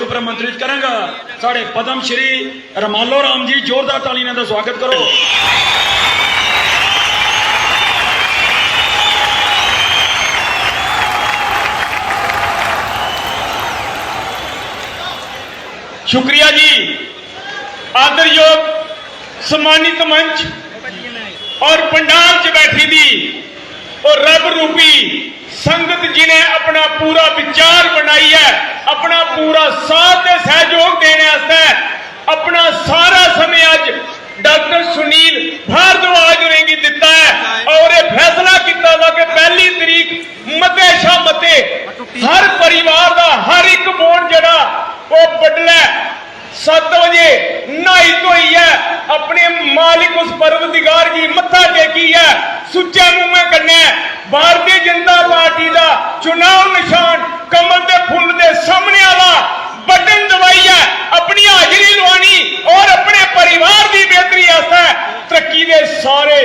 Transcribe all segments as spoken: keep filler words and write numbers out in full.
उप्पर आमंत्रित करांगा साढ़े पद्म श्री रमालो राम जी, जोरदार तालियां दा स्वागत करो। शुक्रिया जी। आदरयोग सम्मानित मंच और पंडाल च बैठी दी और रब रूपी संगत जिन्हें अपना पूरा विचार बनाइयै, अपना पूरा साथ ते सहयोग देने आस्तै अपना सारा समय अज्ज डॉक्टर सुनील भारद्वाज होरें गी दित्ता ऐ और एह् फैसला कीता दा कि पैह्ली तरीक मते शा मते हर परिवार दा हर इक बोन जेह्ड़ा ओह् बडलै सत्त बजे न्हाई धोइयै अपने मालिक उस परवरदिगार गी मत्था टेकियै सुच्चे मुंहै कन्नै भारतीय जनता पार्टी दा चुनाव निशान कमल दे फुल्ल दे सामने आह्ला बटन दबाइयै अपनी हाजरी लुआनी और अपने परिवार दी बेहतरी आस्तै तरक्की दे सारे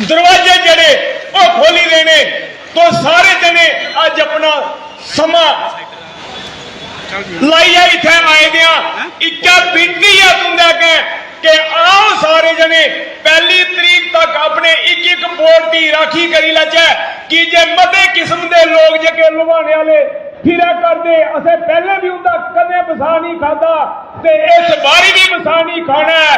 दरवाजे जेह्ड़े ओह् खोली देने। तो सारे जने अज्ज अपना समां लाइयै इत्थै आए दे आं। इक्कै बिनती ऐ तुं'दे अग्गें कि आओ सारे जने पैह्ली तरीक तक अपने इक इक वोट दी राखी करी लैचै, की जे मते किस्म दे लोक जेह्के लुभाने आह्ले फिरै करदे। असें पैह्लें बी उं'दा कदें बसाह निं खाद्धा ते इस बारी बी बसाह निं खाना ऐ।